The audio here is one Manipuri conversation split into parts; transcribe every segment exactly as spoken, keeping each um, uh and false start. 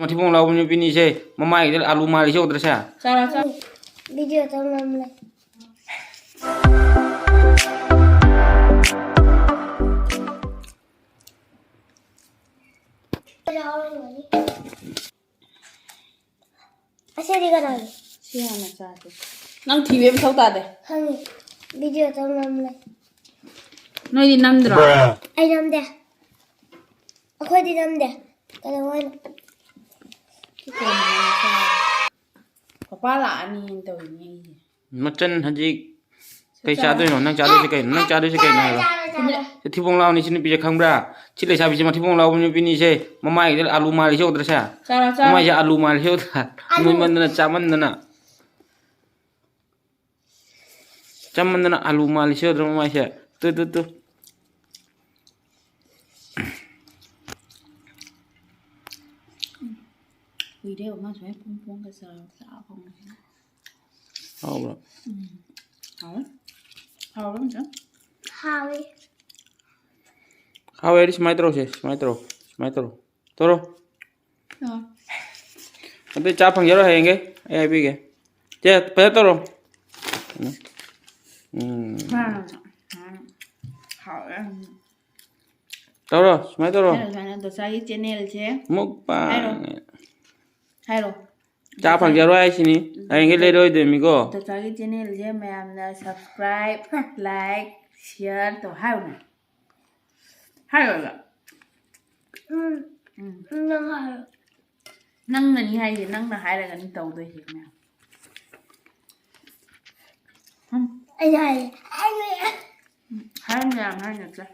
ꯃꯊꯤꯕꯣꯡ ꯂꯥꯎꯕ ꯅꯨꯄꯤꯅꯤꯁꯦ, ꯃꯃꯥꯏꯒꯤꯗ ꯑꯂꯨ ꯃꯥꯜꯂꯤꯁꯦ ꯎꯗ꯭ꯔꯁꯦ? ꯆꯥꯔꯣ, ꯆꯥꯔꯣ꯫ ꯚꯤꯗꯤꯑꯣ ꯇꯧꯔꯝꯂꯦ꯫ ꯑꯁꯤꯗꯤ ꯀꯅꯥꯒꯤ? ꯁꯤ ꯍꯥꯟꯅ ꯆꯥꯁꯦ꯫ ꯅꯪ ꯊꯤꯕ ꯃꯊꯧ ꯇꯥꯗꯦ꯫ ꯈꯪꯉꯤ꯫ ꯚꯤꯗꯤꯑꯣ ꯇꯧꯔꯝꯂꯦ꯫ ꯅꯣꯏꯗꯤ ꯅꯝꯗ꯭ꯔꯣ? ꯑꯩ ꯅꯝꯗꯦ꯫ ꯑꯩꯈꯣꯏꯗꯤ ꯅꯝꯗꯦ꯫ ꯀꯩꯗꯧ ꯍꯥꯏꯅꯣ? ꯄꯄꯥ ꯂꯥꯛꯑꯅꯤꯅ ꯇꯧꯔꯤꯅꯦ ꯑꯩꯁꯦ꯫ ꯃꯆꯟ ꯍꯧꯖꯤꯛ ꯀꯩ ꯆꯥꯗꯣꯏꯅꯣ? ꯅꯪ ꯆꯥꯗꯣꯏꯁꯦ ꯀꯩꯅꯣ? ꯅꯪ ꯆꯥꯗꯣꯏꯁꯦ ꯀꯩꯅꯣ ꯍꯥꯏꯕ? ꯆꯥꯔꯦ, ꯆꯥꯔꯦ꯫ ꯁꯤ ꯊꯤꯕꯣꯡ ꯂꯥꯎꯅꯤ, ꯁꯤ ꯅꯨꯄꯤꯁꯦ ꯈꯪꯕ꯭ꯔꯥ? ꯁꯤ ꯂꯩꯁꯥꯕꯤꯁꯦ ꯃꯊꯤꯕꯣꯡ ꯂꯥꯎꯕ ꯅꯨꯄꯤꯅꯤꯁꯦ꯫ ꯃꯃꯥꯏꯁꯤꯗ ꯑꯂꯨ ꯃꯥꯜꯂꯤꯁꯦ ꯎꯗ꯭ꯔꯁꯦ? ꯆꯥꯔꯣ, ꯆꯥꯔꯣ꯫ ꯃꯃꯥꯏꯁꯦ ꯑꯂꯨ ꯃꯥꯜꯂꯤꯁꯦ ꯎꯗ꯭ꯔꯥ? ꯑꯂꯨ꯫ ꯅꯣꯏꯃꯟꯗꯅ ꯆꯥꯃꯟꯗꯅ꯫ ꯆꯥꯃꯟꯗꯅ ꯑꯂꯨ ꯃꯥꯜꯂꯤꯁꯦ ꯎꯗ꯭ꯔꯥ ꯃꯃꯥꯏꯁꯦ? ꯇꯨ, ꯇꯨ, ꯇꯨ꯫ ꯀꯨꯏꯔꯦ ꯑꯃ ꯁꯨꯃꯥꯏꯅ ꯄꯣꯡ ꯄꯣꯡꯒ ꯆꯥꯔ ꯆꯥꯕ ꯐꯪꯕꯁꯦ꯫ ꯍꯥꯎꯕ꯭ꯔꯣ? ꯎꯝ꯫ ꯍꯥꯎꯋꯦ꯫ ꯍꯥꯎꯕ꯭ꯔꯣ, ꯃꯆꯥ? ꯍꯥꯎꯋꯦ꯫ ꯍꯥꯎꯋꯦ ꯍꯥꯏꯗꯤ ꯁꯨꯃꯥꯏꯅ ꯇꯧꯔꯣꯁꯦ, ꯁꯨꯃꯥꯏꯅ ꯇꯧꯔꯣ, ꯁꯨꯃꯥꯏꯅ ꯇꯧꯔꯣ꯫ ꯇꯧꯔꯣ꯫ ꯑꯥ꯫ ꯑꯗꯨ ꯆꯥ ꯐꯪꯖꯔꯣꯏ ꯍꯌꯦꯡꯒꯩ, ꯑꯩ ꯍꯥꯏꯕꯤꯒꯦ꯫ ꯆꯦ, ꯐꯖꯅ ꯇꯧꯔꯣ꯫ ꯎꯝ꯫ ꯎꯝ꯫ ꯍꯥꯎꯋꯦ꯫ ꯇꯧꯔꯣ, ꯁꯨꯃꯥꯏꯅ ꯇꯧꯔꯣ꯫ ꯍꯥꯏꯔꯣ, ꯁꯨꯃꯥꯏꯅ ꯗꯣꯁꯥꯒꯤ ꯆꯦꯅꯦꯜꯁꯦ꯫ ꯃꯨꯛꯕꯥꯡ꯫ ꯍꯥꯏꯔꯣ꯫ ꯍꯥꯏꯔꯣ꯫ ꯆꯥ ꯐꯪꯖꯔꯣꯏ ꯍꯥꯏꯁꯤꯅꯤ꯫ ꯍꯌꯦꯡꯒꯩ ꯂꯩꯔꯣꯏꯗꯣꯏꯃꯤꯀꯣ꯫ ꯗꯣꯁꯥꯒꯤ ꯆꯦꯅꯦꯜꯁꯦ ꯃꯌꯥꯝꯅ subscribe, like, share ꯇꯧ ꯍꯥꯏꯔꯣꯅꯦ꯫ ꯍꯥꯏꯔꯣꯕ꯫ ꯎꯝ꯫ ꯎꯝ꯫ ꯅꯪ ꯍꯥꯏꯔꯣ꯫ ꯅꯪꯅꯅꯤ ꯍꯥꯏꯁꯦ, ꯅꯪꯅ ꯍꯥꯏꯔꯒꯅꯤ ꯇꯧꯗꯣꯏꯁꯦ ꯃꯌꯥꯝ꯫ ꯎꯝ꯫ ꯑꯩꯅ ꯍꯥꯏꯌꯦ꯫ ꯎꯝ, ꯍꯥꯏꯔꯣ ꯃꯌꯥꯝ, ꯍꯥꯏꯔꯣ ꯅꯠꯇ꯭ꯔꯥ?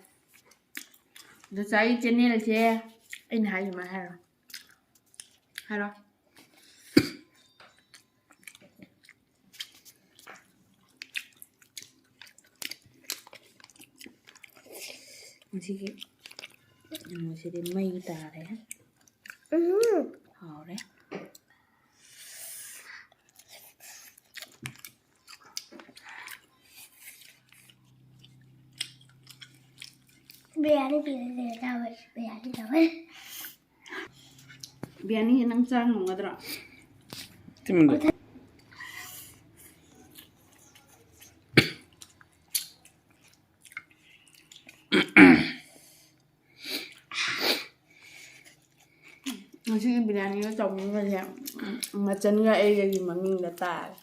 ꯗꯣꯁꯥꯒꯤ ꯆꯦꯅꯦꯜꯁꯦ ꯑꯩꯅ ꯍꯥꯏꯁꯦ ꯁꯨꯃꯥꯏꯅ ꯍꯥꯏꯔꯣ꯫ ꯍꯥꯏꯔꯣ꯫ ꯉꯁꯤꯒꯤ, ꯉꯁꯤꯗꯤ ꯃꯩ ꯇꯥꯔꯦ꯫ ꯎꯝ꯫ ꯍꯥꯎꯔꯦ꯫ ꯕꯤꯔꯌꯥꯅꯤ ꯄꯤꯔꯦ, ꯆꯥꯕ ꯕꯤꯔꯌꯥꯅꯤ ꯇꯧꯋꯦ꯫ ꯕꯤꯔꯌꯥꯅꯤ ꯅꯪ ꯆꯥ ꯉꯝꯒꯗ꯭ꯔꯣ? ꯉꯁꯤꯒꯤ ꯕꯤꯔꯌꯥꯅꯤꯒ ꯆꯧꯃꯤꯟꯒꯁꯦ ꯃꯆꯟꯒ ꯑꯩꯒꯒꯤ ꯃꯃꯤꯡꯗ ꯇꯥꯔꯦ꯫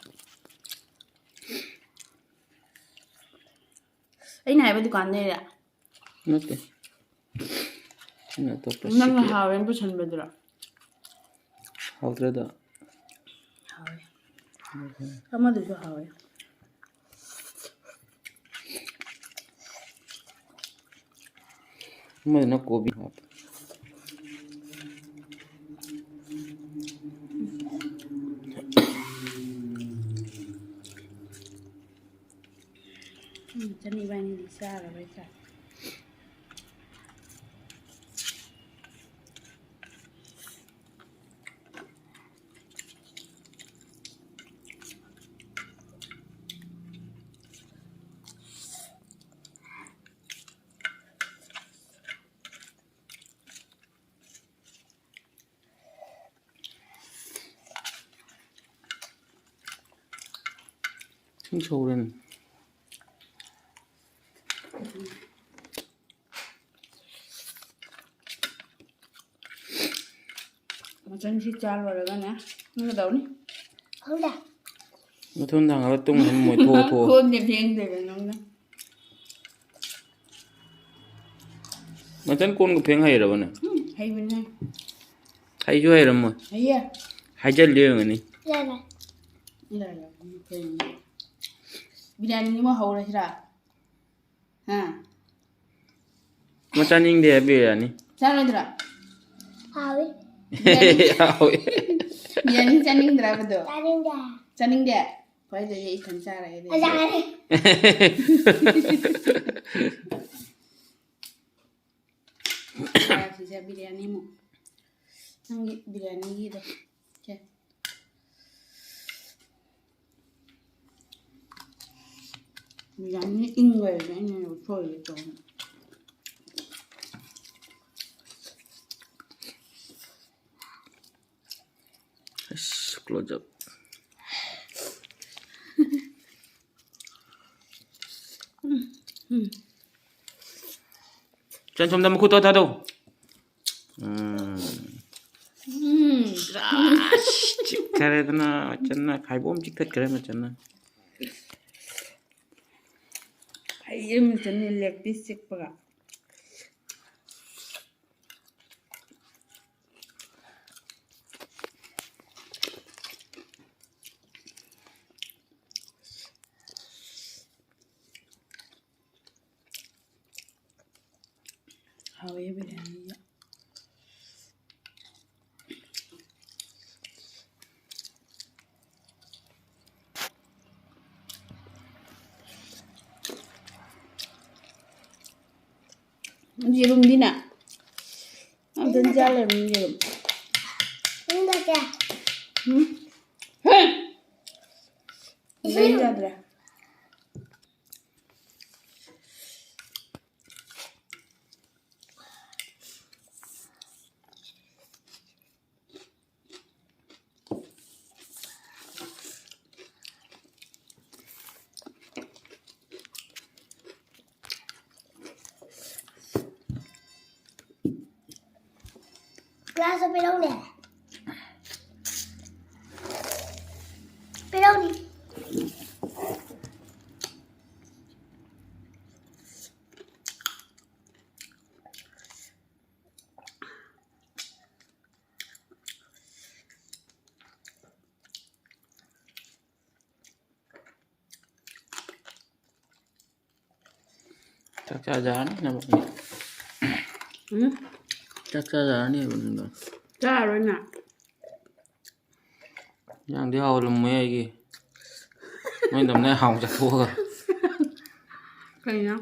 ꯑꯩꯅ ꯍꯥꯏꯕ ꯗꯨꯀꯥꯟꯗꯩꯔ? ꯅꯠꯇꯦ꯫ ꯑꯩꯅ ꯑꯇꯣꯞꯄ ꯅꯪꯅ ꯁꯤꯒꯤ ꯍꯥꯎꯋꯦꯅ ꯄꯨꯁꯟꯕꯗꯨꯔꯣ? ꯍꯥꯎꯇ꯭ꯔꯗ? ꯍꯥꯎꯋꯦ꯫ ꯑꯃꯗꯨꯁꯨ ꯍꯥꯎꯋꯦ꯫ ꯑꯃꯗꯨꯅ ꯀꯣꯕꯤ ꯍꯥꯞꯄ꯫ ꯎꯝ, ꯆꯅꯤ ꯏꯕꯥꯅꯤꯗꯤ ꯆꯥꯔꯔꯣꯏ ꯆꯥꯛ꯫ ꯏꯁꯤꯡ ꯁꯧꯔꯦꯅꯦ꯫ ꯃꯆꯟꯁꯤ ꯆꯥ ꯂꯣꯏꯔꯒꯅꯦ, ꯅꯪ ꯀꯩꯗꯧꯅꯤ? ꯈꯪꯗꯦ꯫ ꯃꯊꯨꯟ ꯊꯥꯡꯒꯠꯂ ꯇꯨꯝ ꯃꯣꯏ ꯊꯣꯛꯑ ꯊꯣꯛꯑ꯫ ꯀꯣꯟꯁꯦ ꯐꯦꯡꯗꯣꯏꯕ ꯅꯪꯅ꯫ ꯃꯆꯟ ꯀꯣꯟꯒ ꯐꯦꯡ ꯍꯩꯔꯕꯅꯦ? ꯎꯝ, ꯍꯩꯕꯅꯦ꯫ ꯍꯩꯁꯨ ꯍꯩꯔꯝꯃꯣꯏ꯫ ꯍꯩꯌꯦ꯫ ꯍꯥꯏꯖꯜꯂꯤ ꯑꯣꯏꯔꯝꯒꯅꯤ꯫ ꯌꯥꯔꯦ꯫ ꯌꯥꯔꯦ, ꯌꯥꯔꯦ, ꯐꯦꯡꯉꯦ꯫ ꯕꯤꯔꯌꯥꯅꯤ ꯑꯃ ꯍꯧꯔꯁꯤꯔꯥ? ꯍꯥ? ꯃꯥ ꯆꯥꯅꯤꯡꯗꯦ ꯍꯥꯏꯕꯤꯔꯛꯑꯅꯤ꯫ ꯆꯥꯔꯣꯏꯗ꯭ꯔꯥ? ꯍꯥꯎꯋꯤ꯫ ꯍꯥꯎꯋꯤ꯫ ꯕꯤꯔꯌꯥꯅꯤ ꯆꯥꯅꯤꯡꯗ꯭ꯔꯕꯗꯣ? ꯆꯥꯅꯤꯡꯗꯦ꯫ ꯆꯥꯅꯤꯡꯗꯦ? ꯐꯔꯦ, ꯑꯗꯨꯗꯤ ꯑꯩ ꯏꯊꯟ ꯆꯥꯔꯒꯦ ꯑꯗꯨꯗꯤ꯫ ꯆꯥꯔꯦ꯫ ꯆꯥꯁꯤꯁꯦ ꯕꯤꯔꯌꯥꯅꯤ ꯑꯃꯨꯛ꯫ ꯅꯪꯒꯤ ꯕꯤꯔꯌꯥꯅꯤꯒꯤꯗꯣ꯫ ꯁꯦ꯫ ꯕꯤꯔꯌꯥꯅꯤ ꯏꯪꯈ꯭ꯔꯦꯅꯦ ꯑꯩꯅ ꯂꯧꯊꯣꯛꯏꯁꯦ ꯇꯧꯕ꯫ ꯑꯁ, close up꯫ ꯎꯝ, ꯎꯝ꯫ ꯆꯟ, ꯁꯣꯝꯗ ꯃꯈꯨꯠꯇꯣ ꯊꯥꯗꯧ꯫ ꯎꯝ꯫ ꯎꯝ꯫ ꯑꯁ, ꯆꯤꯛꯊꯔꯦꯗꯅ ꯃꯆꯟꯅ, ꯈꯥꯏꯕꯣꯝ ꯆꯤꯛꯊꯠꯈ꯭ꯔꯦ ꯃꯆꯟꯅ꯫ ꯍꯩꯌꯦ ꯃꯆꯟꯅ leg piece ꯆꯤꯛꯄꯒ꯫ ꯍꯥꯎꯋꯦ ꯕꯤꯔꯌꯥꯅꯤꯁꯦ꯫ ꯌꯦꯔꯨꯝꯗꯤꯅꯦ? ꯑꯝꯇꯪ ꯆꯥ ꯂꯩꯔꯝꯃꯤ ꯌꯦꯔꯨꯝ꯫ ꯌꯨꯝꯗ ꯀꯌꯥ? ꯎꯝ? ꯍꯦ! ꯂꯩ ꯌꯥꯗ꯭ꯔꯦ꯫ Glass ꯄꯤꯔꯛꯎꯅꯦ꯫ ꯄꯤꯔꯛꯎꯅꯦ꯫ ꯆꯥꯛ ꯆꯥꯖꯔꯅꯤ ꯅꯕꯥꯅꯤ꯫ ꯎꯝ? ꯆꯥꯛ ꯆꯥꯖꯔꯅꯤ ꯍꯥꯏꯕ ꯅꯪꯗꯣ꯫ ꯆꯥꯔꯣꯏ ꯅꯪ꯫ ꯏꯟꯖꯥꯡꯗꯤ ꯍꯥꯎꯔꯝꯃꯣꯏ ꯑꯩꯒꯤ꯫ ꯅꯣꯏ ꯅꯝꯅ ꯍꯥꯎꯅ ꯆꯥꯊꯣꯛꯑꯒ꯫ ꯀꯩꯅꯣ?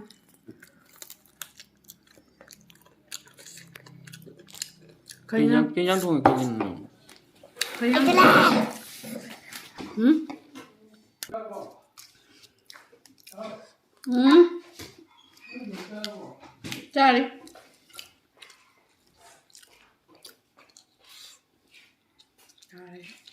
ꯀꯩ ꯀꯩꯅꯣ? ꯏꯟꯖꯥꯡ, ꯀꯩ ꯏꯟꯖꯥꯡ ꯊꯣꯡꯉꯤ ꯀꯩꯒꯤꯅꯣ? ꯀꯩꯅꯣ? ꯎꯝ? ꯎꯝ? ꯆꯥꯔꯤ꯫ Ai.